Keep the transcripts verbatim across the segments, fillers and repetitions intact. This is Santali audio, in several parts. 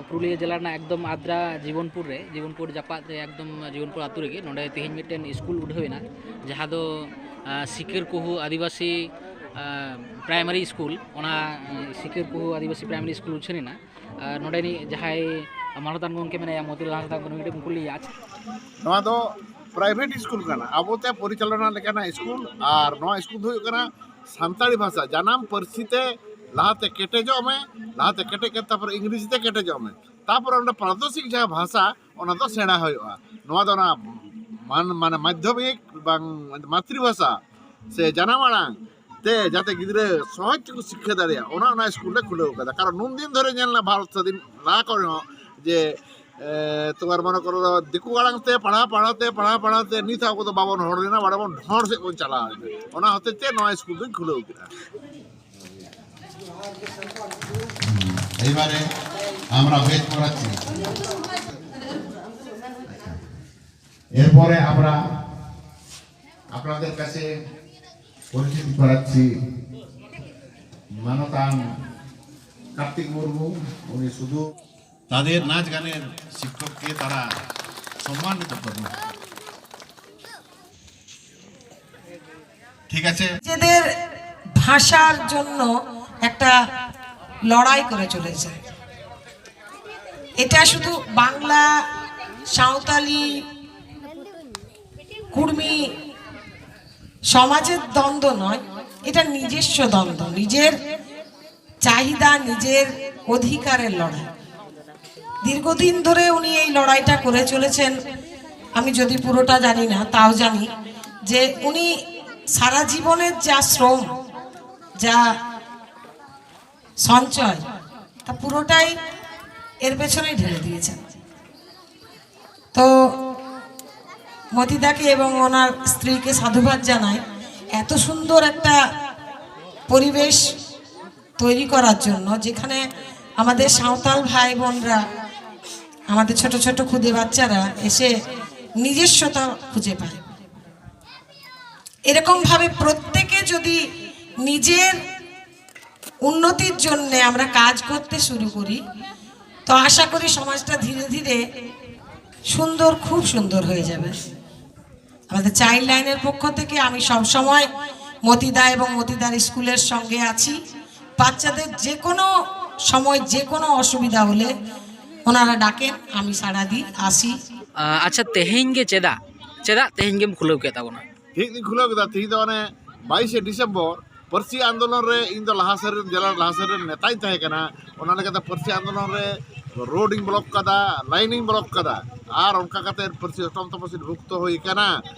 ᱯᱩᱨᱩᱞᱤᱭᱟᱹ ᱡᱮᱞᱟ ᱨᱮᱱᱟᱜ ᱮᱠᱫᱚᱢ ᱟᱫᱽᱨᱟ ᱡᱤᱵᱚᱱᱯᱩᱨ ᱨᱮ, ᱡᱤᱵᱚᱱᱯᱩᱨ ᱡᱟᱯᱟᱜ ᱨᱮ ᱮᱠᱫᱚᱢ ᱡᱤᱵᱚᱱᱯᱩᱨ ᱟᱹᱛᱩ ᱨᱮᱜᱮ ᱱᱚᱰᱮ ᱛᱮᱦᱮᱧ ᱢᱤᱫᱴᱮᱱ ᱥᱠᱩᱞ ᱩᱰᱷᱟᱹᱣ ᱮᱱᱟ, ᱡᱟᱦᱟᱸ ᱫᱚ ᱟᱸ, ᱥᱤᱠᱟᱹᱨ ᱠᱩᱦᱩ ᱟᱹᱫᱤᱵᱟᱹᱥᱤ ᱟᱸ, ᱯᱨᱟᱭᱢᱟᱨᱤ ᱥᱠᱩᱞ, ᱚᱱᱟ ᱟᱸ, ᱥᱤᱠᱟᱹᱨ ᱠᱩᱦᱩ ᱟᱹᱫᱤᱵᱟᱹᱥᱤ ᱯᱨᱟᱭᱢᱟᱨᱤ ᱥᱠᱩᱞ ᱩᱪᱷᱟᱹᱱ ᱮᱱᱟ᱾ ᱟᱨ ᱱᱚᱰᱮᱱᱤᱡ ᱡᱟᱦᱟᱸᱭ ᱢᱟᱱᱚᱛᱟᱱ ᱜᱚᱢᱠᱮ ᱢᱮᱱᱟᱭᱟ, ᱢᱚᱛᱤᱞᱟᱞ ᱦᱟᱸᱥᱫᱟ, ᱩᱱᱤ ᱢᱤᱫᱴᱮᱱ ᱠᱩᱞᱤᱭᱟ᱾ ᱟᱪᱪᱷᱟ, ᱱᱚᱣᱟ ᱫᱚ ᱯᱨᱟᱭᱵᱷᱮᱴ ᱥᱠᱩᱞ ᱠᱟᱱᱟ, ᱟᱵᱚᱛᱮ ᱯᱚᱨᱤᱪᱟᱞᱚᱱᱟ ᱞᱮᱠᱟᱱᱟᱜ ᱥᱠᱩᱞ, ᱟᱨ ᱱᱚᱣᱟ ᱥᱠᱩᱞ ᱫᱚ ᱦᱩᱭᱩᱜ ᱠᱟᱱᱟ ᱥᱟᱱᱛᱟᱲᱤ ᱵᱷᱟᱥᱟ ᱡᱟᱱᱟᱢ ᱯᱟᱹᱨᱥᱤ ᱛᱮ ᱞᱟᱦᱟᱛᱮ ᱠᱮᱴᱮᱡᱚᱜ ᱢᱮ, ᱞᱟᱦᱟᱛᱮ ᱠᱮᱴᱮᱡ ᱠᱟᱛᱮ ᱛᱟᱨᱯᱚᱨᱮ ᱤᱝᱨᱮᱡᱤ ᱛᱮ ᱠᱮᱴᱮᱡᱚᱜ ᱢᱮ, ᱛᱟᱨᱯᱚᱨᱮ ᱚᱸᱰᱮ ᱯᱨᱟᱫᱮᱥᱤᱠ ᱡᱟᱦᱟᱸ ᱵᱷᱟᱥᱟ, ᱚᱱᱟ ᱫᱚ ᱥᱮᱬᱟ ᱦᱩᱭᱩᱜᱼᱟ᱾ ᱱᱚᱣᱟ ᱫᱚ ᱚᱱᱟ ᱢᱟᱱ ᱢᱟᱱᱮ ᱢᱟᱫᱽᱫᱷᱚᱢᱤᱠ ᱵᱟᱝ ᱢᱟᱛᱨᱤᱵᱷᱟᱥᱟ ᱥᱮ ᱡᱟᱱᱟᱢ ᱟᱲᱟᱝ ᱛᱮ ᱡᱟᱛᱮ ᱜᱤᱫᱽᱨᱟᱹ ᱥᱚᱦᱚᱡ ᱛᱮᱠᱚ ᱥᱤᱠᱠᱷᱟ ᱫᱟᱲᱮᱭᱟᱜᱼᱟ, ᱚᱱᱟ ᱚᱱᱟ ᱥᱠᱩᱞ ᱞᱮ ᱠᱷᱩᱞᱟᱹᱣ ᱠᱟᱫᱟ᱾ ᱠᱟᱨᱚᱱ ᱱᱩᱱ ᱫᱤᱱ ᱫᱷᱚᱨᱮ ᱧᱮᱞ ᱮᱱᱟ ᱵᱷᱟᱨᱚᱛ ᱥᱟᱹᱫᱷᱤᱱ ᱞᱟᱦᱟ ᱠᱚᱨᱮ ᱦᱚᱸ ᱡᱮ ᱮ, ᱛᱳᱢᱟᱨ ᱢᱚᱱᱮ ᱠᱚᱨᱚ ᱫᱤᱠᱩ ᱟᱲᱟᱝ ᱛᱮ ᱯᱟᱲᱦᱟᱣ ᱯᱟᱲᱦᱟᱣ ᱛᱮ ᱯᱟᱲᱦᱟᱣ ᱯᱟᱲᱦᱟᱣ ᱛᱮ ᱱᱤᱛ ᱟᱵᱚ ᱫᱚ ᱵᱟᱵᱚᱱ ᱦᱚᱲ ᱞᱮᱱᱟ, ᱵᱟᱲᱮ ᱵᱚᱱ ᱰᱷᱚᱸᱰ ᱥᱮᱫ ᱵᱚᱱ ᱪᱟᱞᱟᱣ ᱮᱱᱟ᱾ ᱚᱱᱟ ᱦᱚᱛᱮᱡ ᱛᱮ ᱱᱚᱣᱟ ᱥᱠᱩᱞ ᱫᱚᱧ ᱠᱷᱩᱞᱟᱹᱣ ᱠᱮᱫᱟ᱾ এবারে আমরা বেদ পড়াচ্ছি। এরপরে আমরা আপনাদের কাছে পরিচিতি করাচ্ছি মানতান কার্তিক মুর্মু। উনি শুধু তাদের নাচ গানের শিক্ষককে তারা সম্মানিত করবে। ঠিক আছে। নিজেদের ভাষার জন্য একটা লড়াই করে চলেছে। এটা শুধু বাংলা, সাঁওতালি, কুর্মী সমাজের দ্বন্দ্ব নয়, এটা নিজস্ব দ্বন্দ্ব, নিজের চাহিদা, নিজের অধিকারের লড়াই। দীর্ঘদিন ধরে উনি এই লড়াইটা করে চলেছেন। আমি যদি পুরোটা জানি না, তাও জানি যে উনি সারা জীবনের যা শ্রম, যা সঞ্চয়, তা পুরোটাই এর পেছনেই ঢেলে দিয়েছেন। তো মতিদাকে এবং ওনার স্ত্রীকে সাধুবাদ জানাই এত সুন্দর একটা পরিবেশ তৈরি করার জন্য, যেখানে আমাদের সাঁওতাল ভাই বোনরা, আমাদের ছোট ছোট খুদে বাচ্চারা এসে নিজস্বতা খুঁজে পায়। এরকমভাবে প্রত্যেকে যদি নিজের উন্নতির জন্য আমরা কাজ করতে শুরু করি, তো আশা করি সমাজটা ধীরে ধীরে সুন্দর, খুব সুন্দর হয়ে যাবে। আমাদের চাইল্ড লাইনের পক্ষ থেকে আমি সব সময় মতিদা এবং মতিদার স্কুলের সঙ্গে আছি। বাচ্চাদের যে কোনো সময় যে কোনো অসুবিধা হলে ওনারা ডাকেন, আমি সাড়া দিই, আসি। ᱟᱪᱪᱷᱟ, ᱛᱮᱦᱮᱧ ᱜᱮ ᱪᱮᱫᱟᱜ ᱪᱮᱫᱟᱜ ᱛᱮᱦᱮᱧ ᱜᱮᱢ ᱠᱷᱩᱞᱟᱹᱣ ᱠᱮᱫ ᱛᱟᱵᱚᱱᱟ? ᱛᱮᱦᱮᱧ ᱫᱚᱧ ᱠᱷᱩᱞᱟᱹᱣ ᱠᱮᱫᱟ᱾ ᱛᱮᱦᱮᱧ ᱫᱚ ᱚᱱᱮ ᱵᱟᱭᱤᱥᱮ ᱰᱤᱥᱮᱢᱵᱚᱨ ᱯᱟᱹᱨᱥᱤ ᱟᱱᱫᱳᱞᱚᱱ ᱨᱮ ᱤᱧ ᱫᱚ ᱞᱟᱦᱟ ᱥᱮᱫ ᱨᱮᱱ, ᱡᱮᱞᱟ ᱞᱟᱦᱟ ᱥᱮᱫ ᱨᱮᱱ ᱱᱮᱛᱟᱧ ᱛᱟᱦᱮᱸ ᱠᱟᱱᱟ᱾ ᱚᱱᱟ ᱞᱮᱠᱟᱛᱮ ᱯᱟᱹᱨᱥᱤ ᱟᱱᱫᱳᱞᱚᱱ ᱨᱮ ᱨᱳᱰ ᱤᱧ ᱵᱞᱚᱠ ᱠᱟᱫᱟ, ᱞᱟᱭᱤᱱ ᱤᱧ ᱵᱞᱚᱠ ᱠᱟᱫᱟ᱾ ᱟᱨ ᱚᱱᱠᱟ ᱠᱟᱛᱮ ᱯᱟᱹᱨᱥᱤ ᱚᱥᱴᱚᱢ ᱛᱚᱯᱚᱥᱤᱞ ᱵᱷᱩᱠᱛᱚ ᱦᱩᱭ ᱠᱟᱱᱟ᱾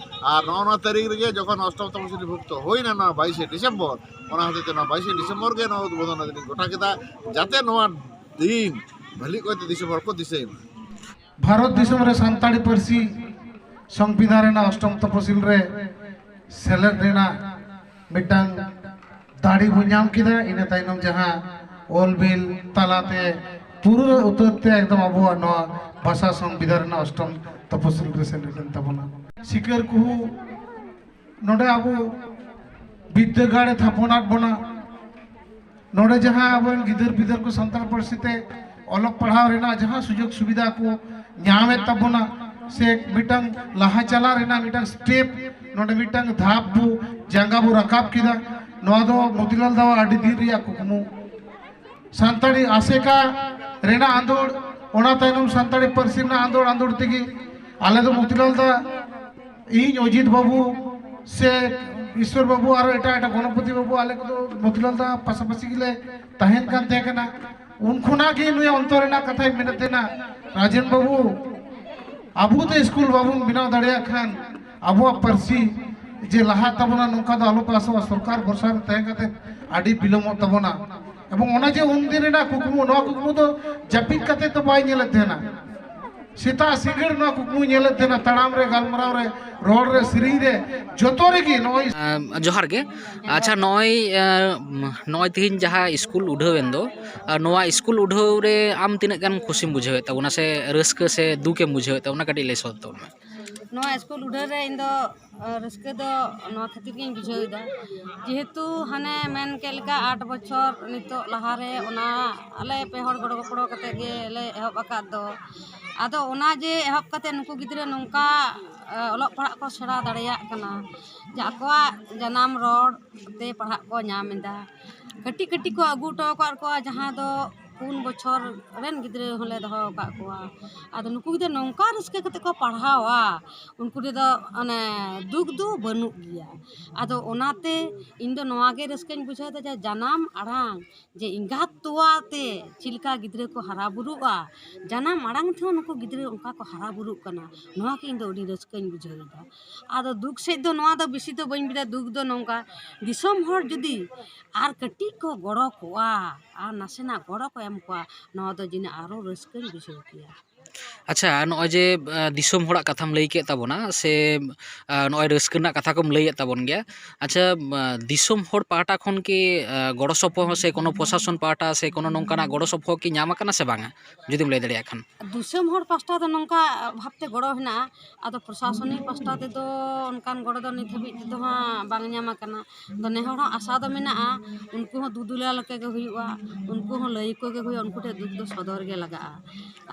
ᱟᱨ ᱱᱚᱜᱼᱚ ᱱᱚᱣᱟ ᱛᱟᱹᱨᱤᱠᱷ ᱨᱮᱜᱮ ᱡᱚᱠᱷᱚᱱ ᱚᱥᱴᱚᱢ ᱛᱚᱯᱚᱥᱤᱞ ᱵᱷᱩᱠᱛᱚ ᱦᱩᱭᱱᱟ, ᱱᱚᱣᱟ ᱵᱟᱭᱤᱥᱮ ᱰᱤᱥᱮᱢᱵᱚᱨ, ᱚᱱᱟ ᱦᱚᱛᱮᱡ ᱛᱮ ᱱᱚᱣᱟ ᱵᱟᱭᱤᱥᱮ ᱰᱤᱥᱮᱢᱵᱚᱨ ᱜᱮ ᱱᱚᱣᱟ ᱩᱫᱵᱳᱫᱚᱱ ᱫᱤᱱ ᱤᱧ ᱜᱚᱴᱟ ᱠᱮᱫᱟ, ᱡᱟᱛᱮ ᱱᱚᱣᱟ ᱫᱤᱱ ᱵᱷᱟᱹᱞᱤ ᱚᱠᱚᱡ ᱛᱮ ᱫᱤᱥᱚᱢ ᱦᱚᱲ ᱠᱚ ᱫᱤᱥᱟᱹᱭ ᱢᱟ᱾ ᱵᱷᱟᱨᱚᱛ ᱫᱤᱥᱚᱢ ᱨᱮ ᱥᱟᱱᱛᱟᱲᱤ ᱯᱟᱹᱨᱥᱤ ᱥᱚᱝᱵᱤᱫᱷᱟᱱ ᱨᱮᱱᱟᱜ ᱚᱥᱴᱚᱢ ᱛᱚᱯᱚᱥᱤᱞ ᱨᱮ ᱥᱮᱞᱮᱫ ᱨᱮᱱᱟᱜ ᱢᱤᱫᱴᱟᱝ ᱫᱟᱲᱮ ᱵᱚ ᱧᱟᱢ ᱠᱮᱫᱟ᱾ ᱤᱱᱟᱹ ᱛᱟᱭᱱᱚᱢ ᱡᱟᱦᱟᱸ ᱚᱞ ᱵᱤᱞ ᱛᱟᱞᱟᱛᱮ ᱯᱩᱨᱟᱹ ᱩᱛᱟᱹᱨ ᱛᱮ ᱮᱠᱫᱚᱢ ᱟᱵᱚᱣᱟᱜ ᱱᱚᱣᱟ ᱵᱷᱟᱥᱟ ᱥᱚᱝᱵᱤᱫᱷᱟᱱ ᱨᱮᱱᱟᱜ ᱚᱥᱴᱚᱢ ᱛᱚᱯᱚᱥᱤᱞ ᱨᱮ ᱥᱮᱞᱮᱫ ᱮᱱ ᱛᱟᱵᱚᱱᱟ᱾ ᱥᱤᱠᱟᱹᱨ ᱠᱚᱦᱚᱸ ᱱᱚᱰᱮ ᱟᱵᱚ ᱵᱤᱫᱽᱫᱟᱹᱜᱟᱲ ᱮ ᱛᱷᱟᱯᱚᱱᱟᱫ ᱵᱚᱱᱟ᱾ ᱱᱚᱰᱮ ᱡᱟᱦᱟᱸ ᱟᱵᱚᱨᱮᱱ ᱜᱤᱫᱟᱹᱨ ᱯᱤᱫᱟᱹᱨ ᱠᱚ ᱥᱟᱱᱛᱟᱲ ᱯᱟᱹᱨᱥᱤ ᱛᱮ ᱚᱞᱚᱜ ᱯᱟᱲᱦᱟᱣ ᱨᱮᱱᱟᱜ ᱡᱟᱦᱟᱸ ᱥᱩᱡᱳᱜᱽ ᱥᱩᱵᱤᱫᱷᱟ ᱠᱚ ᱧᱟᱢᱮᱫ ᱛᱟᱵᱚᱱᱟ, ᱥᱮ ᱢᱤᱫᱴᱟᱝ ᱞᱟᱦᱟ ᱪᱟᱞᱟᱜ ᱨᱮᱱᱟᱜ ᱢᱤᱫᱴᱟᱝ ᱥᱴᱮᱯ, ᱱᱚᱰᱮ ᱢᱤᱫᱴᱟᱝ ᱫᱷᱟᱯ ᱵᱚ ᱡᱟᱸᱜᱟ ᱵᱚ ᱨᱟᱠᱟᱵ ᱠᱮᱫᱟ᱾ ᱱᱚᱣᱟ ᱫᱚ ᱢᱚᱛᱤᱞᱟᱞ ᱫᱟᱣᱟᱜ ᱟᱹᱰᱤ ᱫᱤᱱ ᱨᱮᱭᱟᱜ ᱠᱩᱠᱢᱩ᱾ ᱥᱟᱱᱛᱟᱲᱤ ᱟᱥᱮᱠᱟ ᱨᱮᱱᱟᱜ ᱟᱸᱫᱳᱲ, ᱚᱱᱟ ᱛᱟᱭᱱᱚᱢ ᱥᱟᱱᱛᱟᱲᱤ ᱯᱟᱹᱨᱥᱤ ᱨᱮᱱᱟᱜ ᱟᱸᱫᱳᱲ, ᱟᱸᱫᱳᱲ ᱛᱮᱜᱮ ᱟᱞᱮ ᱫᱚ ᱢᱚᱛᱤᱞᱟᱞ ᱫᱟ, ᱤᱧ, ᱚᱡᱤᱛ ᱵᱟᱹᱵᱩ ᱥᱮ ᱤᱥᱣᱚᱨ ᱵᱟᱹᱵᱩ, ᱟᱨᱚ ᱮᱴᱟᱜ ᱮᱴᱟᱜ ᱜᱚᱱᱚᱯᱚᱛᱤ ᱵᱟᱹᱵᱩ, ᱟᱞᱮ ᱠᱚᱫᱚ ᱢᱚᱛᱤᱞᱟᱞ ᱫᱟ ᱯᱟᱥᱟᱯᱟᱥᱤ ᱜᱮᱞᱮ ᱛᱟᱦᱮᱱ ᱠᱟᱱ ᱛᱟᱦᱮᱸ ᱠᱟᱱᱟ᱾ ᱩᱱ ᱠᱷᱚᱱᱟᱜ ᱜᱮ ᱱᱩᱭᱟᱜ ᱚᱱᱛᱚᱨ ᱨᱮᱱᱟᱜ ᱠᱟᱛᱷᱟᱧ ᱢᱮᱱᱮᱫ ᱛᱟᱦᱮᱱᱟ, ᱨᱟᱡᱮᱱ ᱵᱟᱹᱵᱩ, ᱟᱵᱚ ᱛᱮ ᱥᱠᱩᱞ ᱵᱟᱵᱚᱱ ᱵᱮᱱᱟᱣ ᱫᱟᱲᱮᱭᱟᱜ ᱠᱷᱟᱱ ᱟᱵᱚᱣᱟᱜ ᱯᱟᱹᱨᱥᱤ ᱡᱮ ᱞᱟᱦᱟᱜ ᱛᱟᱵᱚᱱᱟ, ᱱᱚᱝᱠᱟ ᱫᱚ ᱟᱞᱚᱯᱮ ᱟᱥᱚᱜᱼᱟ᱾ ᱥᱚᱨᱠᱟᱨ ᱵᱷᱚᱨᱥᱟ ᱨᱮ ᱛᱟᱦᱮᱸ ᱠᱟᱛᱮ ᱟᱹᱰᱤ ᱵᱤᱞᱚᱢᱚᱜ ᱛᱟᱵᱚᱱᱟ᱾ ᱮᱵᱚᱝ ᱚᱱᱟ ᱡᱮ ᱩᱱᱫᱤᱱ ᱨᱮᱱᱟᱜ ᱠᱩᱠᱢᱩ, ᱱᱚᱣᱟ ᱠᱩᱠᱢᱩ ᱫᱚ ᱡᱟᱹᱯᱤᱫ ᱠᱟᱛᱮ ᱫᱚ ᱵᱟᱭ ᱧᱮᱞᱮᱫ ᱛᱟᱦᱮᱱᱟ᱾ ᱥᱮᱛᱟᱜ ᱥᱤᱸᱜᱟᱹᱲ ᱱᱚᱣᱟ ᱠᱩᱠᱢᱩᱭ ᱧᱮᱞᱮᱫ ᱛᱟᱦᱮᱱᱟ, ᱛᱟᱲᱟᱢ ᱨᱮ, ᱜᱟᱞᱢᱟᱨᱟᱣ ᱨᱮ, ᱨᱚᱲ ᱨᱮ, ᱥᱮᱨᱮᱧ ᱨᱮ, ᱡᱚᱛᱚ ᱨᱮᱜᱮ ᱱᱚᱜᱼᱚᱭ᱾ ᱟᱢ, ᱡᱚᱦᱟᱨ ᱜᱮ᱾ ᱟᱪᱪᱷᱟ, ᱱᱚᱜᱼᱚᱭ ᱟᱸ, ᱱᱚᱜᱼᱚᱭ ᱛᱮᱦᱮᱧ ᱡᱟᱦᱟᱸ ᱥᱠᱩᱞ ᱩᱰᱷᱟᱹᱣ ᱮᱱ ᱫᱚ, ᱟᱨ ᱱᱚᱣᱟ ᱥᱠᱩᱞ ᱩᱰᱷᱟᱹᱣ ᱨᱮ ᱟᱢ ᱛᱤᱱᱟᱹᱜ ᱜᱟᱱ ᱠᱩᱥᱤᱢ ᱵᱩᱡᱷᱟᱹᱣᱮᱫ ᱛᱟᱵᱚᱱᱟ ᱥᱮ ᱨᱟᱹᱥᱠᱟᱹ ᱥᱮ ᱫᱩᱠᱮᱢ ᱵᱩᱡᱷᱟᱹᱣᱮᱫ ᱛᱟᱵᱚᱱᱟ, ᱠᱟᱹᱴᱤᱡ ᱞᱟᱹᱭ ᱥᱚᱫᱚᱨ ᱛᱟᱵᱚᱱ ᱢᱮ᱾ ᱱᱚᱣᱟ ᱥᱠᱩᱞ ᱩᱰᱷᱟᱹᱣ ᱨᱮ ᱤᱧ ᱫᱚ, ᱟᱸ, ᱨᱟᱹᱥᱠᱟᱹ ᱫᱚ ᱱᱚᱣᱟ ᱠᱷᱟᱹᱛᱤᱨ ᱜᱤᱧ ᱵᱩᱡᱷᱟᱹᱣ ᱮᱫᱟ, ᱡᱮᱦᱮᱛᱩ ᱦᱟᱱᱮ ᱢᱮᱱ ᱠᱮᱫ ᱞᱮᱠᱟ ᱟᱴ ᱵᱚᱪᱷᱚᱨ ᱱᱤᱛᱚᱜ ᱞᱟᱦᱟ ᱨᱮ ᱚᱱᱟ ᱟᱞᱮ ᱯᱮ ᱦᱚᱲ ᱜᱚᱲᱚ ᱜᱚᱯᱚᱲᱚ ᱠᱟᱛᱮ ᱜᱮ ᱞᱮ ᱮᱦᱚᱵ ᱟᱠᱟᱫ ᱫᱚ᱾ ᱟᱫᱚ ᱚᱱᱟ ᱡᱮ ᱮᱦᱚᱵ ᱠᱟᱛᱮ ᱱᱩᱠᱩ ᱜᱤᱫᱽᱨᱟᱹ ᱱᱚᱝᱠᱟ, ᱟᱸ, ᱚᱞᱚᱜ ᱯᱟᱲᱦᱟᱜ ᱠᱚ ᱥᱮᱬᱟ ᱫᱟᱲᱮᱭᱟᱜ ᱠᱟᱱᱟ, ᱡᱮ ᱟᱠᱚᱣᱟᱜ ᱡᱟᱱᱟᱢ ᱨᱚᱲ ᱛᱮ ᱯᱟᱲᱦᱟᱜ ᱠᱚ ᱧᱟᱢ ᱮᱫᱟ᱾ ᱠᱟᱹᱴᱤᱡ ᱠᱟᱹᱴᱤᱡ ᱠᱚ ᱟᱹᱜᱩ ᱦᱚᱴᱚ ᱟᱠᱟᱫ ᱠᱚᱣᱟ, ᱡᱟᱦᱟᱸ ᱫᱚ ᱯᱩᱱ ᱵᱚᱪᱷᱚᱨ ᱨᱮᱱ ᱜᱤᱫᱽᱨᱟᱹ ᱦᱚᱸᱞᱮ ᱫᱚᱦᱚ ᱟᱠᱟᱫ ᱠᱚᱣᱟ᱾ ᱟᱫᱚ ᱱᱩᱠᱩ ᱜᱤᱫᱽᱨᱟᱹ ᱱᱚᱝᱠᱟ ᱨᱟᱹᱥᱠᱟᱹ ᱠᱟᱛᱮ ᱠᱚ ᱯᱟᱲᱦᱟᱣᱟ, ᱩᱱᱠᱩ ᱨᱮᱫᱚ ᱚᱱᱮ ᱫᱩᱠ ᱫᱚ ᱵᱟᱹᱱᱩᱜ ᱜᱮᱭᱟ᱾ ᱟᱫᱚ ᱚᱱᱟᱛᱮ ᱤᱧ ᱫᱚ ᱱᱚᱣᱟ ᱜᱮ ᱨᱟᱹᱥᱠᱟᱹᱧ ᱵᱩᱡᱷᱟᱹᱣ ᱮᱫᱟ, ᱡᱮ ᱡᱟᱱᱟᱢ ᱟᱲᱟᱝ, ᱡᱮ ᱮᱸᱜᱟᱛ ᱛᱚᱣᱟ ᱛᱮ ᱪᱮᱫ ᱞᱮᱠᱟ ᱜᱤᱫᱽᱨᱟᱹ ᱠᱚ ᱦᱟᱨᱟ ᱵᱩᱨᱩᱜᱼᱟ, ᱡᱟᱱᱟᱢ ᱟᱲᱟᱝ ᱛᱮᱦᱚᱸ ᱱᱩᱠᱩ ᱜᱤᱫᱽᱨᱟᱹ ᱚᱱᱠᱟ ᱠᱚ ᱦᱟᱨᱟ ᱵᱩᱨᱩᱜ ᱠᱟᱱᱟ, ᱱᱚᱣᱟ ᱜᱮ ᱤᱧ ᱫᱚ ᱟᱹᱰᱤ ᱨᱟᱹᱥᱠᱟᱹᱧ ᱵᱩᱡᱷᱟᱹᱣ ᱮᱫᱟ᱾ ᱟᱫᱚ ᱫᱩᱠ ᱥᱮᱫ ᱫᱚ ᱱᱚᱣᱟ ᱫᱚ ᱵᱮᱥᱤ ᱫᱚ ᱵᱟᱹᱧ ᱵᱩᱡᱟ᱾ ᱫᱩᱠ ᱫᱚ ᱱᱚᱝᱠᱟ, ᱫᱤᱥᱚᱢ ᱦᱚᱲ ᱡᱩᱫᱤ ᱟᱨ ᱠᱟᱹᱴᱤᱡ ᱠᱚ ᱜᱚᱲᱚ ᱠᱚᱣᱟ ᱟᱨ ᱱᱟᱥᱮᱱᱟᱜ ᱜᱚᱲᱚ ᱠᱚ ᱮᱢ ᱠᱚᱣᱟ, ᱱᱚᱣᱟ ᱫᱚ ᱡᱟᱹᱱᱤᱡ ᱟᱨᱚ ᱨᱟᱹᱥᱠᱟᱹᱧ ᱵᱩᱡᱷᱟᱹᱣ ᱠᱮᱭᱟ᱾ ᱟᱪᱪᱷᱟ, ᱱᱚᱜᱼᱚᱭ ᱡᱮ, ᱟᱸ, ᱫᱤᱥᱚᱢ ᱦᱚᱲᱟᱜ ᱠᱟᱛᱷᱟᱢ ᱞᱟᱹᱭ ᱠᱮᱫ ᱛᱟᱵᱚᱱᱟ, ᱥᱮ, ᱟᱸ, ᱱᱚᱜᱼᱚᱭ ᱨᱟᱹᱥᱠᱟᱹ ᱨᱮᱱᱟᱜ ᱠᱟᱛᱷᱟ ᱠᱚᱢ ᱞᱟᱹᱭᱮᱫ ᱛᱟᱵᱚᱱ ᱜᱮᱭᱟ, ᱟᱪᱪᱷᱟ, ᱟᱸ, ᱫᱤᱥᱚᱢ ᱦᱚᱲ ᱯᱟᱦᱴᱟ ᱠᱷᱚᱱ ᱠᱤ, ᱟᱸ, ᱜᱚᱲᱚ ᱥᱚᱯᱚᱦᱚᱫ ᱥᱮ ᱠᱳᱱᱳ ᱯᱨᱚᱥᱟᱥᱚᱱ ᱯᱟᱦᱴᱟ ᱥᱮ ᱠᱳᱱᱳ ᱱᱚᱝᱠᱟᱱᱟᱜ ᱜᱚᱲᱚ ᱥᱚᱯᱚᱦᱚᱫ ᱠᱤ ᱧᱟᱢ ᱟᱠᱟᱱᱟ ᱥᱮ ᱵᱟᱝᱟ, ᱡᱩᱫᱤᱢ ᱞᱟᱹᱭ ᱫᱟᱲᱮᱭᱟᱜ ᱠᱷᱟᱱ? ᱫᱤᱥᱚᱢ ᱦᱚᱲ ᱯᱟᱥᱴᱟ ᱫᱚ ᱱᱚᱝᱠᱟ ᱵᱷᱟᱵᱽᱛᱮ ᱜᱚᱲᱚ ᱦᱮᱱᱟᱜᱼᱟ, ᱟᱫᱚ ᱯᱨᱚᱥᱟᱥᱚᱱᱤᱠ ᱯᱟᱥᱴᱟ ᱛᱮᱫᱚ ᱚᱱᱠᱟᱱ ᱜᱚᱲᱚ ᱫᱚ ᱱᱤᱛ ᱦᱟᱹᱵᱤᱡ ᱛᱮᱫᱚ ᱦᱟᱸᱜ ᱵᱟᱝ ᱧᱟᱢ ᱟᱠᱟᱱᱟ᱾ ᱟᱫᱚ ᱱᱮ ᱦᱚᱲ ᱦᱚᱸ ᱟᱥᱟ ᱫᱚ ᱢᱮᱱᱟᱜᱼᱟ, ᱩᱱᱠᱩ ᱦᱚᱸ ᱫᱩᱫᱩᱞᱟᱞ ᱞᱮᱠᱟ ᱜᱮ ᱦᱩᱭᱩᱜᱼᱟ, ᱩᱱᱠᱩ ᱦᱚᱸ ᱞᱟᱹᱭ ᱟᱠᱚ ᱜᱮ ᱦᱩᱭᱩᱜᱼᱟ, ᱩᱱᱠᱩ ᱴᱷᱮᱱ ᱫᱩᱠ ᱫᱚ ᱥᱚᱫᱚᱨ ᱜᱮ ᱞᱟᱜᱟᱜᱼᱟ᱾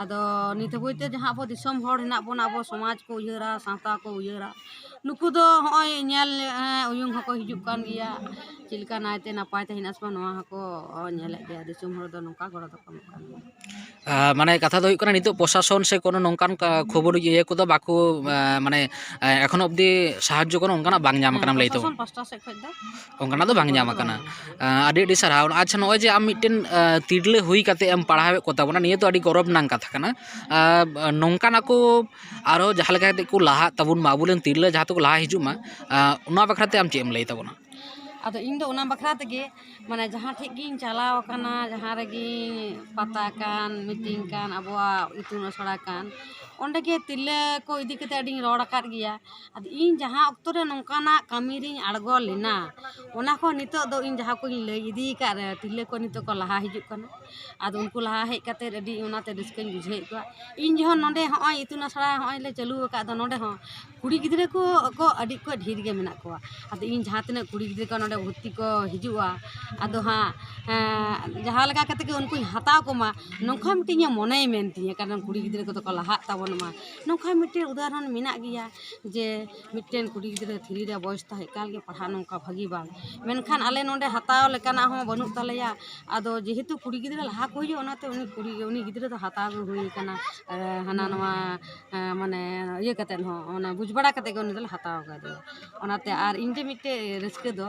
ᱟᱫᱚ ᱱᱤᱛ ᱦᱟᱹᱵᱤᱡ ᱛᱮ ᱡᱟᱦᱟᱸ ᱟᱵᱚ ᱫᱤᱥᱚᱢ ᱦᱚᱲ ᱦᱮᱱᱟᱜ ᱵᱚᱱᱟ, ᱟᱵᱚ ᱥᱚᱢᱟᱡᱽ ᱠᱚ ᱩᱭᱦᱟᱹᱨᱟ, ᱥᱟᱶᱛᱟ ᱠᱚ ᱩᱭᱦᱟᱹᱨᱟ, ᱱᱩᱠᱩ ᱫᱚ ᱦᱚᱸᱜᱼᱚᱭ ᱧᱮᱞ, ᱮᱸ, ᱩᱭᱩᱝ ᱦᱚᱸᱠᱚ ᱦᱤᱡᱩᱜ ᱠᱟᱱ ᱜᱮᱭᱟ, ᱪᱮᱫ ᱞᱮᱠᱟ ᱱᱟᱭᱛᱮ ᱱᱟᱯᱟᱭ ᱛᱮ ᱦᱮᱱᱟᱜ ᱥᱮ ᱵᱟᱝ, ᱱᱚᱣᱟ ᱦᱚᱸᱠᱚ ᱧᱮᱞᱮᱫ ᱜᱮᱭᱟ᱾ ᱫᱤᱥᱚᱢ ᱦᱚᱲ ᱫᱚ ᱱᱚᱝᱠᱟ ᱜᱚᱲᱚ ᱫᱚᱠᱚ ᱮᱢᱚᱜ ᱠᱟᱱ ᱜᱮᱭᱟ᱾ ᱟᱸ, ᱢᱟᱱᱮ, ᱠᱟᱛᱷᱟ ᱫᱚ ᱦᱩᱭᱩᱜ ᱠᱟᱱᱟ, ᱱᱤᱛᱚᱜ ᱯᱨᱚᱥᱟᱥᱚᱱ ᱥᱮ ᱠᱳᱱᱳ ᱱᱚᱝᱠᱟᱱ ᱠᱟ-, ᱠᱷᱚᱵᱚᱨ ᱤᱭᱟᱹ ᱠᱚᱫᱚ ᱵᱟᱠᱚ, ᱟᱸ, ᱢᱟᱱᱮ, ᱟᱸ, ᱮᱠᱷᱚᱱᱳ ᱚᱵᱫᱤ ᱥᱟᱦᱟᱡᱽᱡᱚ ᱠᱳᱱᱳ ᱚᱱᱠᱟᱱᱟᱜ ᱵᱟᱝ ᱧᱟᱢ ᱦᱮᱸ, ᱟᱠᱟᱱᱟᱢ ᱞᱟᱹᱭ ᱛᱟᱵᱚᱱ? ᱯᱨᱚᱥᱟᱥᱚᱱ ᱯᱟᱥᱴᱟ ᱥᱮᱫ ᱠᱷᱚᱱ ᱫᱚ ᱚᱱᱠᱟᱱᱟᱜ ᱫᱚ ᱵᱟᱝ ᱧᱟᱢ ᱟᱠᱟᱱᱟ᱾ ᱟᱸ, ᱟᱹᱰᱤ ᱟᱹᱰᱤ ᱥᱟᱨᱦᱟᱣ᱾ ᱟᱪᱪᱷᱟ, ᱱᱚᱜᱼᱚᱭ ᱡᱮ ᱟᱢ ᱢᱤᱫᱴᱮᱱ, ᱟᱸ, ᱛᱤᱨᱞᱟᱹ ᱦᱩᱭ ᱠᱟᱛᱮ ᱮᱢ ᱯᱟᱲᱦᱟᱣᱮᱫ ᱠᱚ ᱛᱟᱵᱚᱱᱟ, ᱱᱤᱭᱟᱹ ᱫᱚ ᱟᱹᱰᱤ ᱜᱚᱨᱚᱵᱽ ᱨᱮᱱᱟᱜ ᱠᱟᱛᱷᱟ ᱠᱟᱱᱟ᱾ ᱟᱸ, ᱱᱚᱝᱠᱟᱱ ᱟᱠᱚ ᱟᱨᱦᱚᱸ ᱡᱟᱦᱟᱸ ᱞᱮᱠᱟ ᱠᱟᱛᱮ ᱠᱚ ᱞᱟᱦᱟᱜ ᱛᱟᱵᱚᱱ ᱢᱟ, ᱟᱵᱚᱨᱮᱱ ᱛᱤᱨᱞᱟᱹ ᱡᱟᱦᱟᱸ ᱛᱮᱠᱚ ᱞᱟᱦᱟ ᱦᱤᱡᱩᱜ ᱢᱟ, ᱟᱸ, ᱚᱱᱟ ᱵᱟᱠᱷᱨᱟ ᱛᱮ ᱟᱢ ᱪᱮᱫ ᱮᱢ ᱞᱟᱹᱭ ᱛᱟᱵᱚᱱᱟ? ᱟᱫᱚ ᱤᱧ ᱫᱚ ᱚᱱᱟ ᱵᱟᱠᱷᱨᱟ ᱛᱮᱜᱮ, ᱢᱟᱱᱮ, ᱡᱟᱦᱟᱸ ᱴᱷᱮᱡ ᱜᱤᱧ ᱪᱟᱞᱟᱣ ᱟᱠᱟᱱᱟ, ᱡᱟᱦᱟᱸ ᱨᱮᱜᱮ ᱯᱟᱛᱟ ᱠᱟᱱ, ᱢᱤᱴᱤᱝ ᱠᱟᱱ, ᱟᱵᱚᱣᱟᱜ ᱤᱛᱩᱱ ᱟᱥᱲᱟ ᱠᱟᱱ, ᱚᱸᱰᱮ ᱜᱮ ᱛᱤᱨᱞᱟᱹ ᱠᱚ ᱤᱫᱤ ᱠᱟᱛᱮ ᱟᱹᱰᱤᱧ ᱨᱚᱲ ᱟᱠᱟᱫ ᱜᱮᱭᱟ᱾ ᱟᱫᱚ ᱤᱧ ᱡᱟᱦᱟᱸ ᱚᱠᱛᱚ ᱨᱮ ᱱᱚᱝᱠᱟᱱᱟᱜ ᱠᱟᱹᱢᱤ ᱨᱤᱧ ᱟᱬᱜᱚ ᱞᱮᱱᱟ, ᱚᱱᱟ ᱠᱷᱚᱱ ᱱᱤᱛᱚᱜ ᱫᱚ ᱤᱧ ᱡᱟᱦᱟᱸ ᱠᱚᱧ ᱞᱟᱹᱭ ᱤᱫᱤ ᱟᱠᱟᱫ ᱨᱮ, ᱛᱤᱨᱞᱟᱹ ᱠᱚ ᱱᱤᱛᱚᱜ ᱠᱚ ᱞᱟᱦᱟ ᱦᱤᱡᱩᱜ ᱠᱟᱱᱟ᱾ ᱟᱫᱚ ᱩᱱᱠᱩ ᱞᱟᱦᱟ ᱦᱮᱡ ᱠᱟᱛᱮ ᱟᱹᱰᱤ ᱚᱱᱟᱛᱮ ᱨᱟᱹᱥᱠᱟᱹᱧ ᱵᱩᱡᱷᱟᱹᱣᱮᱫ ᱠᱚᱣᱟ᱾ ᱤᱧ ᱡᱚᱠᱷᱚᱱ ᱱᱚᱰᱮ ᱦᱚᱸᱜᱼᱚᱭ ᱤᱛᱩᱱ ᱟᱥᱲᱟ ᱦᱚᱸᱜᱼᱚᱭ ᱞᱮ ᱪᱟᱹᱞᱩ ᱟᱠᱟᱫ ᱫᱚ, ᱱᱚᱰᱮ ᱦᱚᱸ ᱠᱩᱲᱤ ᱜᱤᱫᱽᱨᱟᱹ ᱠᱚ, ᱠᱚ ᱟᱹᱰᱤ ᱠᱚ ᱰᱷᱮᱨ ᱜᱮ ᱢᱮᱱᱟᱜ ᱠᱚᱣᱟ᱾ ᱟᱫᱚ ᱤᱧ ᱡᱟᱦᱟᱸ ᱛᱤᱱᱟᱹᱜ ᱠᱩᱲᱤ ᱜᱤᱫᱽᱨᱟᱹ ᱠᱚ ᱱᱚᱰᱮ ᱵᱷᱚᱨᱛᱤ ᱠᱚ ᱦᱤᱡᱩᱜᱼᱟ, ᱟᱫᱚ ᱦᱟᱸᱜ, ᱮᱸ, ᱡᱟᱦᱟᱸ ᱞᱮᱠᱟ ᱠᱟᱛᱮ ᱜᱮ ᱩᱱᱠᱩᱧ ᱦᱟᱛᱟᱣ ᱠᱚᱢᱟ, ᱱᱚᱝᱠᱟ ᱢᱤᱫᱴᱮᱱ ᱤᱧᱟᱹᱜ ᱢᱚᱱᱮᱭ ᱢᱮᱱ ᱛᱤᱧᱟᱹ, ᱠᱟᱨᱚᱱ ᱠᱩᱲᱤ ᱜᱤᱫᱽᱨᱟᱹ ᱠᱚᱫᱚ ᱠᱚ ᱞᱟᱦᱟᱜ ᱛᱟᱵᱚᱱ ᱢᱟ, ᱱᱚᱝᱠᱟ ᱢᱤᱫᱴᱮᱱ ᱩᱫᱟᱦᱚᱨᱚᱱ ᱢᱮᱱᱟᱜ ᱜᱮᱭᱟ ᱡᱮ ᱢᱤᱫᱴᱮᱱ ᱠᱩᱲᱤ ᱜᱤᱫᱽᱨᱟᱹ ᱛᱷᱨᱤ ᱨᱮ ᱵᱚᱭᱮᱥ ᱛᱟᱦᱮᱸ ᱮᱠᱟᱞ ᱜᱮ ᱯᱟᱲᱦᱟᱜ ᱱᱚᱝᱠᱟ ᱵᱷᱟᱹᱜᱤ ᱵᱟᱝ, ᱢᱮᱱᱠᱷᱟᱱ ᱟᱞᱮ ᱱᱚᱰᱮ ᱦᱟᱛᱟᱣ ᱞᱮᱠᱟᱱᱟᱜ ᱦᱚᱸ ᱵᱟᱹᱱᱩᱜ ᱛᱟᱞᱮᱭᱟ᱾ ᱟᱫᱚ ᱡᱮᱦᱮᱛᱩ ᱠᱩᱲᱤ ᱜᱤᱫᱽᱨᱟᱹ ᱞᱟᱦᱟ ᱠᱚ ᱦᱩᱭᱩᱜᱼᱟ, ᱚᱱᱟᱛᱮ ᱩᱱᱤ ᱠᱩᱲᱤ, ᱩᱱᱤ ᱜᱤᱫᱽᱨᱟᱹ ᱫᱚ ᱦᱟᱛᱟᱣ ᱜᱮ ᱦᱩᱭ ᱠᱟᱱᱟ, ᱮ, ᱦᱟᱱᱟ ᱱᱚᱣᱟ, ᱮ, ᱢᱟᱱᱮ, ᱤᱭᱟᱹ ᱠᱟᱛᱮᱫ ᱦᱚᱸ, ᱚᱱᱟ ᱵᱩᱡᱽ ᱵᱟᱲᱟ ᱠᱟᱛᱮᱫ ᱜᱮ ᱩᱱᱤ ᱫᱚᱞᱮ ᱦᱟᱛᱟᱣ ᱟᱠᱟᱫᱮᱭᱟ᱾ ᱚᱱᱟᱛᱮ ᱟᱨ ᱤᱧ ᱨᱮ ᱢᱤᱫᱴᱮᱡ ᱨᱟᱹᱥᱠᱟᱹ ᱫᱚ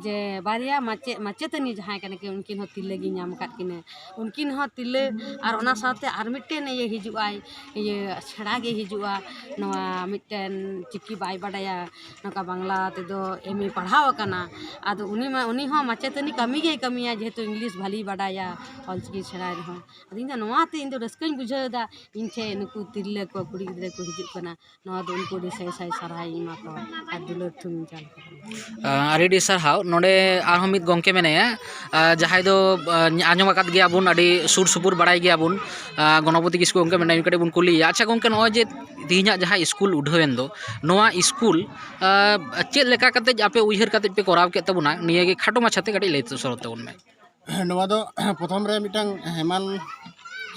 ᱡᱮ ᱵᱟᱨᱭᱟ ᱢᱟᱪᱮᱫ, ᱢᱟᱪᱮᱛᱟᱹᱱᱤ ᱡᱟᱦᱟᱸᱭ ᱠᱟᱱᱟ ᱠᱤᱱ, ᱩᱱᱠᱤᱱ ᱦᱚᱸ ᱛᱤᱨᱞᱟᱹ ᱜᱤᱧ ᱧᱟᱢ ᱟᱠᱟᱫ ᱠᱤᱱᱟᱹ, ᱩᱱᱠᱤᱱ ᱦᱚᱸ ᱛᱤᱨᱞᱟᱹ, ᱟᱨ ᱚᱱᱟ ᱥᱟᱶᱛᱮ ᱟᱨ ᱢᱤᱫᱴᱮᱱ ᱤᱭᱟᱹ ᱦᱤᱡᱩᱜᱼᱟᱭ, ᱤᱭᱟᱹ ᱥᱮᱬᱟ ᱜᱮ ᱦᱤᱡᱩᱜᱼᱟ, ᱱᱚᱣᱟ ᱢᱤᱫᱴᱮᱱ ᱪᱤᱠᱤ ᱵᱟᱭ ᱵᱟᱰᱟᱭᱟ, ᱱᱚᱝᱠᱟ ᱵᱟᱝᱞᱟ ᱛᱮᱫᱚ ᱮᱢ ᱮ ᱯᱟᱲᱦᱟᱣ ᱟᱠᱟᱱᱟ᱾ ᱟᱫᱚ ᱩᱱᱤ ᱢᱟ, ᱩᱱᱤ ᱦᱚᱸ ᱢᱟᱪᱮᱛᱟᱹᱱᱤ ᱠᱟᱹᱢᱤ ᱜᱮᱭ ᱠᱟᱹᱢᱤᱭᱟ, ᱡᱮᱦᱮᱛᱩ ᱤᱝᱞᱤᱥ ᱵᱷᱟᱞᱤᱭ ᱵᱟᱰᱟᱭᱟ, ᱚᱞᱪᱤᱠᱤ ᱥᱮᱬᱟᱭ ᱨᱮᱦᱚᱸ᱾ ᱟᱫᱚ ᱤᱧ ᱫᱚ ᱱᱚᱣᱟᱛᱮ ᱤᱧ ᱫᱚ ᱨᱟᱹᱥᱠᱟᱹᱧ ᱵᱩᱡᱷᱟᱹᱣ ᱮᱫᱟ, ᱤᱧ ᱴᱷᱮᱱ ᱱᱩᱠᱩ ᱛᱤᱨᱞᱟᱹ ᱠᱚ, ᱠᱩᱲᱤ ᱜᱤᱫᱽᱨᱟᱹ ᱠᱚ ᱦᱤᱡᱩᱜ ᱠᱟᱱᱟ, ᱱᱚᱣᱟ ᱫᱚ ᱩᱱᱠᱩ ᱟᱹᱰᱤ ᱥᱟᱭ ᱥᱟᱭ ᱥᱟᱨᱦᱟᱣ ᱤᱧ ᱮᱢᱟ ᱠᱚᱣᱟ ᱟᱨ ᱫᱩᱞᱟᱹᱲ ᱛᱷᱩᱢ ᱤᱧ ᱪᱟᱞ ᱟᱠᱚᱣᱟ᱾ ᱟᱹᱰᱤ ᱟᱹᱰᱤ ᱥᱟᱨᱦᱟᱣ᱾ ᱱᱚᱰᱮ ᱟᱨᱦᱚᱸ ᱢᱤᱫ ᱜᱚᱢᱠᱮ ᱢᱮᱱᱟᱭᱟ, ᱟᱨ ᱡᱟᱦᱟᱸᱭ ᱫᱚ, ᱟᱨ, ᱟᱸᱡᱚᱢ ᱟᱠᱟᱫ ᱜᱮᱭᱟ ᱵᱚᱱ, ᱟᱹᱰᱤ ᱥᱩᱨ ᱥᱩᱯᱩᱨ ᱵᱟᱲᱟᱭ ᱜᱮᱭᱟ ᱵᱚᱱ, ᱟᱨ, ᱜᱚᱱᱚᱯᱚᱛᱤ ᱠᱤᱥᱠᱩ ᱜᱚᱢᱠᱮ ᱢᱮᱱᱟᱭᱟ, ᱩᱱᱤ ᱠᱟᱹᱴᱤᱡ ᱵᱚᱱ ᱠᱩᱞᱤᱭᱮᱭᱟ᱾ ᱟᱪᱪᱷᱟ ᱜᱚᱢᱠᱮ, ᱱᱚᱜᱼᱚᱭ ᱡᱮ ᱛᱮᱦᱮᱧᱟᱜ ᱡᱟᱦᱟᱸ ᱥᱠᱩᱞ ᱩᱰᱷᱟᱹᱣᱮᱱ ᱫᱚ, ᱱᱚᱣᱟ ᱥᱠᱩᱞ, ᱟᱨ, ᱪᱮᱫ ᱞᱮᱠᱟ ᱠᱟᱛᱮ ᱟᱯᱮ ᱩᱭᱦᱟᱹᱨ ᱠᱟᱛᱮ ᱯᱮ ᱠᱚᱨᱟᱣ ᱠᱮᱫ ᱛᱟᱵᱚᱱᱟ, ᱱᱤᱭᱟᱹ ᱜᱮ ᱠᱷᱟᱴᱚ ᱢᱟᱪᱷᱟᱛᱮ ᱠᱟᱹᱴᱤᱡ ᱞᱟᱹᱭ ᱥᱚᱫᱚᱨ ᱛᱟᱵᱚᱱ ᱢᱮ᱾ ᱱᱚᱣᱟ ᱫᱚ ᱯᱨᱚᱛᱷᱚᱢ ᱨᱮ ᱢᱤᱫᱴᱟᱝ ᱦᱮᱢᱟᱞ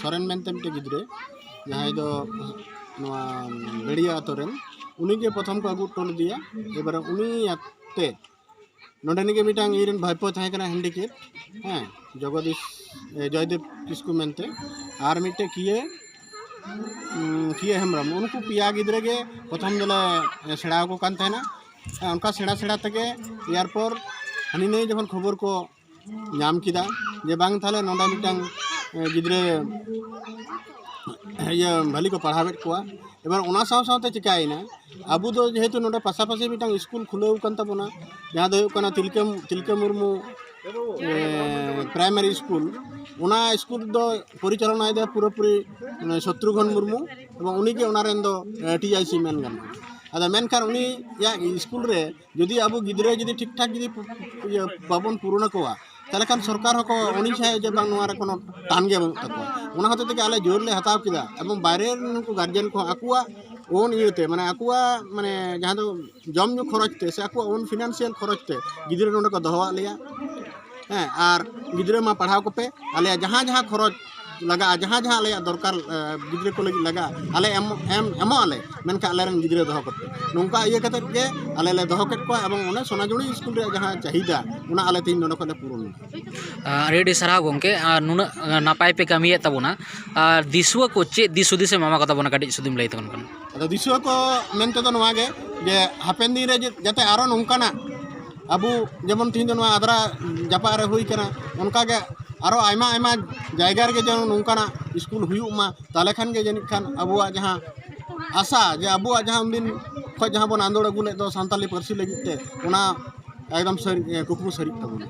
ᱥᱚᱨᱮᱱ ᱢᱮᱱᱛᱮ ᱢᱤᱫᱴᱮᱱ ᱜᱤᱫᱽᱨᱟᱹ, ᱡᱟᱦᱟᱸᱭ ᱫᱚ ᱱᱚᱣᱟ ᱵᱷᱮᱲᱤᱭᱟ ᱟᱛᱳ ᱨᱮᱱ, ᱩᱱᱤᱜᱮ ᱯᱨᱚᱛᱷᱚᱢ ᱠᱚ ᱟᱹᱜᱩ ᱦᱚᱴᱚ ᱞᱮᱫᱮᱭᱟ᱾ ᱮᱵᱟᱨ ᱩᱱᱤ ᱟᱛᱮ ᱱᱚᱰᱮ ᱱᱤᱡᱮ ᱢᱤᱫᱴᱟᱝ ᱤᱧ ᱨᱮᱱ ᱵᱷᱟᱭᱯᱳ ᱛᱟᱦᱮᱸ ᱠᱟᱱᱟ, ᱦᱮᱱᱰᱤᱠᱮᱯ, ᱦᱮᱸ, ᱡᱚᱜᱚᱫᱤᱥ, ᱮ, ᱡᱚᱭᱫᱮᱵ ᱠᱤᱥᱠᱩ ᱢᱮᱱᱛᱮ, ᱟᱨ ᱢᱤᱫᱴᱮᱡ ᱠᱤᱭᱟᱹ, ᱩᱸ, ᱠᱤᱭᱟᱹ ᱦᱮᱢᱵᱨᱚᱢ᱾ ᱩᱱᱠᱩ ᱯᱮᱭᱟ ᱜᱤᱫᱽᱨᱟᱹ ᱜᱮ ᱯᱨᱚᱛᱷᱚᱢ ᱫᱚᱞᱮ, ᱮ, ᱥᱮᱬᱟ ᱟᱠᱚ ᱠᱟᱱ ᱛᱟᱦᱮᱱᱟ᱾ ᱦᱮᱸ, ᱚᱱᱠᱟ ᱥᱮᱬᱟ ᱥᱮᱬᱟ ᱛᱮᱜᱮ ᱮᱭᱟᱨᱯᱚᱨ ᱦᱟᱹᱱᱤ ᱱᱟᱹᱭ ᱡᱚᱠᱷᱚᱱ ᱠᱷᱚᱵᱚᱨ ᱠᱚ ᱧᱟᱢ ᱠᱮᱫᱟ ᱡᱮ ᱵᱟᱝ, ᱛᱟᱦᱞᱮ ᱱᱚᱰᱮ ᱢᱤᱫᱴᱟᱝ ᱜᱤᱫᱽᱨᱟᱹ ᱤᱭᱟᱹ ᱵᱷᱟᱹᱞᱤ ᱠᱚ ᱯᱟᱲᱦᱟᱣᱮᱫ ᱠᱚᱣᱟ᱾ ᱮᱵᱟᱨ ᱚᱱᱟ ᱥᱟᱶ ᱥᱟᱶᱛᱮ ᱪᱤᱠᱟᱹᱭᱮᱱᱟ, ᱟᱵᱚ ᱫᱚ ᱡᱮᱦᱮᱛᱩ ᱱᱚᱰᱮ ᱯᱟᱥᱟᱯᱟᱥᱤ ᱢᱤᱫᱴᱟᱝ ᱥᱠᱩᱞ ᱠᱷᱩᱞᱟᱹᱣ ᱟᱠᱟᱱ ᱛᱟᱵᱚᱱᱟ, ᱡᱟᱦᱟᱸ ᱫᱚ ᱦᱩᱭᱩᱜ ᱠᱟᱱᱟ ᱛᱤᱞᱠᱟᱹ ᱛᱤᱞᱠᱟᱹ ᱢᱩᱨᱢᱩ ᱮ, ᱯᱨᱟᱭᱢᱟᱨᱤ ᱥᱠᱩᱞ, ᱚᱱᱟ ᱥᱠᱩᱞ ᱫᱚ ᱯᱚᱨᱤᱪᱟᱞᱚᱱᱟᱭᱮᱫᱟ ᱯᱩᱨᱟᱹᱯᱩᱨᱤ, ᱢᱟᱱᱮ, ᱥᱚᱛᱨᱩᱜᱷᱚᱱ ᱢᱩᱨᱢᱩ, ᱮᱵᱚᱝ ᱩᱱᱤᱜᱮ ᱚᱱᱟ ᱨᱮᱱ ᱫᱚ, ᱮ, ᱴᱤ ᱟᱭ ᱥᱤ ᱢᱮᱱ ᱜᱟᱱᱚᱜᱼᱟ᱾ ᱟᱫᱚ ᱢᱮᱱᱠᱷᱟᱱ ᱩᱱᱤᱭᱟᱜ ᱥᱠᱩᱞ ᱨᱮ ᱡᱩᱫᱤ ᱟᱵᱚ ᱜᱤᱫᱽᱨᱟᱹ ᱡᱩᱫᱤ ᱴᱷᱤᱠ ᱴᱷᱟᱠ ᱡᱩᱫᱤ ᱯᱩ-, ᱤᱭᱟᱹ, ᱵᱟᱵᱚᱱ ᱯᱩᱨᱚᱱ ᱟᱠᱚᱣᱟ, ᱛᱟᱦᱚᱞᱮ ᱠᱷᱟᱱ ᱥᱚᱨᱠᱟᱨ ᱦᱚᱸᱠᱚ ᱩᱱᱤ ᱴᱷᱮᱱ ᱡᱮ ᱵᱟᱝ ᱱᱚᱣᱟ ᱨᱮ ᱠᱳᱱᱳ ᱴᱟᱱ ᱜᱮ ᱵᱟᱹᱱᱩᱜ ᱛᱟᱠᱚᱣᱟ᱾ ᱚᱱᱟ ᱦᱚᱛᱮᱡ ᱛᱮᱜᱮ ᱟᱞᱮ ᱡᱳᱨ ᱞᱮ ᱦᱟᱛᱟᱣ ᱠᱮᱫᱟ, ᱮᱵᱚᱝ ᱵᱟᱭᱨᱮ ᱨᱮᱱ ᱱᱩᱠᱩ ᱜᱟᱨᱡᱮᱱ ᱠᱚᱦᱚᱸ ᱟᱠᱚᱣᱟᱜ ᱳᱱ ᱤᱭᱟᱹᱛᱮ, ᱢᱟᱱᱮ, ᱟᱠᱚᱣᱟᱜ, ᱢᱟᱱᱮ, ᱡᱟᱦᱟᱸ ᱫᱚ ᱡᱚᱢ ᱧᱩ ᱠᱷᱚᱨᱚᱪ ᱛᱮ ᱥᱮ ᱟᱠᱚᱣᱟᱜ ᱳᱱ ᱯᱷᱤᱱᱟᱱᱥᱤᱭᱟᱞ ᱠᱷᱚᱨᱚᱪ ᱛᱮ ᱜᱤᱫᱽᱨᱟᱹ ᱱᱚᱰᱮ ᱠᱚ ᱫᱚᱦᱚᱣᱟᱜ ᱞᱮᱭᱟ᱾ ᱦᱮᱸ, ᱟᱨ ᱜᱤᱫᱽᱨᱟᱹ ᱢᱟ ᱯᱟᱲᱦᱟᱣ ᱠᱚᱯᱮ, ᱟᱞᱮᱭᱟᱜ ᱡᱟᱦᱟᱸ ᱡᱟᱦᱟᱸ ᱠᱷᱚᱨᱚᱪ ᱞᱟᱜᱟᱜᱼᱟ, ᱡᱟᱦᱟᱸ ᱡᱟᱦᱟᱸ ᱟᱞᱮᱭᱟᱜ ᱫᱚᱨᱠᱟᱨ, ᱮ, ᱜᱤᱫᱽᱨᱟᱹ ᱠᱚ ᱞᱟᱹᱜᱤᱫ ᱞᱟᱜᱟᱜᱼᱟ, ᱟᱞᱮ ᱮᱢ, ᱮᱢ, ᱮᱢᱚᱜ ᱟᱞᱮ, ᱢᱮᱱᱠᱷᱟᱱ ᱟᱞᱮᱨᱮᱱ ᱜᱤᱫᱽᱨᱟᱹ ᱫᱚᱦᱚ ᱠᱟᱛᱮ᱾ ᱱᱚᱝᱠᱟ ᱤᱭᱟᱹ ᱠᱟᱛᱮ ᱜᱮ ᱟᱞᱮ ᱞᱮ ᱫᱚᱦᱚ ᱠᱮᱫ ᱠᱚᱣᱟ, ᱮᱵᱚᱝ ᱚᱱᱮ ᱥᱚᱱᱟᱡᱩᱲᱤ ᱥᱠᱩᱞ ᱨᱮᱭᱟᱜ ᱡᱟᱦᱟᱸ ᱪᱟᱦᱤᱫᱟ, ᱚᱱᱟ ᱟᱞᱮ ᱛᱮᱦᱮᱧ ᱱᱚᱰᱮ ᱠᱷᱚᱱ ᱞᱮ ᱯᱩᱨᱚᱱ ᱮᱫᱟ᱾ ᱟᱹᱰᱤ ᱟᱹᱰᱤ ᱥᱟᱨᱦᱟᱣ ᱜᱚᱢᱠᱮ, ᱟᱨ ᱱᱩᱱᱟᱹᱜ ᱱᱟᱯᱟᱭ ᱯᱮ ᱠᱟᱹᱢᱤᱭᱮᱫ ᱛᱟᱵᱚᱱᱟ, ᱟᱨ ᱫᱤᱥᱩᱣᱟᱹ ᱠᱚ ᱪᱮᱫ ᱫᱤᱥ ᱦᱩᱫᱤᱥ ᱮᱢ ᱮᱢᱟ ᱠᱚ ᱛᱟᱵᱚᱱᱟ, ᱠᱟᱹᱴᱤᱡ ᱥᱩᱫᱤᱢ ᱞᱟᱹᱭ ᱛᱟᱵᱚᱱ ᱠᱷᱟᱱ? ᱟᱫᱚ ᱫᱤᱥᱩᱣᱟᱹ ᱠᱚ ᱢᱮᱱ ᱛᱮᱫᱚ ᱱᱚᱣᱟ ᱜᱮ, ᱡᱮ ᱦᱟᱯᱮᱱ ᱫᱤᱱ ᱨᱮ ᱡᱮ-, ᱡᱟᱛᱮ ᱟᱨᱚ ᱱᱚᱝᱠᱟᱱᱟᱜ ᱟᱵᱚ ᱡᱮᱢᱚᱱ ᱛᱤᱦᱤᱧ ᱫᱚ ᱱᱚᱣᱟ ᱟᱫᱽᱨᱟ ᱡᱟᱯᱟᱜ ᱨᱮ ᱦᱩᱭ ᱠᱟᱱᱟ, ᱚᱱᱠᱟᱜᱮ ᱟᱨᱚ ᱟᱭᱢᱟ ᱟᱭᱢᱟ ᱡᱟᱭᱜᱟ ᱨᱮᱜᱮ ᱡᱮᱱᱚ ᱱᱚᱝᱠᱟᱱᱟᱜ ᱥᱠᱩᱞ ᱦᱩᱭᱩᱜ ᱢᱟ, ᱛᱟᱦᱚᱞᱮ ᱠᱷᱟᱱ ᱜᱮ ᱡᱟᱹᱱᱤᱡ ᱠᱷᱟᱱ ᱟᱵᱚᱣᱟᱜ ᱡᱟᱦᱟᱸ ᱟᱥᱟ, ᱡᱮ ᱟᱵᱚᱣᱟᱜ ᱡᱟᱦᱟᱸ ᱩᱱᱫᱤᱱ ᱠᱷᱚᱱ ᱡᱟᱦᱟᱸ ᱵᱚᱱ ᱟᱸᱫᱳᱲ ᱟᱹᱜᱩ ᱞᱮᱫ ᱫᱚ ᱥᱟᱱᱛᱟᱞᱤ ᱯᱟᱹᱨᱥᱤ ᱞᱟᱹᱜᱤᱫ ᱛᱮ, ᱚᱱᱟ ᱮᱠᱫᱚᱢ ᱥᱟᱹᱨᱤ, ᱠᱩᱠᱢᱩ ᱥᱟᱹᱨᱤᱜ ᱛᱟᱵᱚᱱᱟ᱾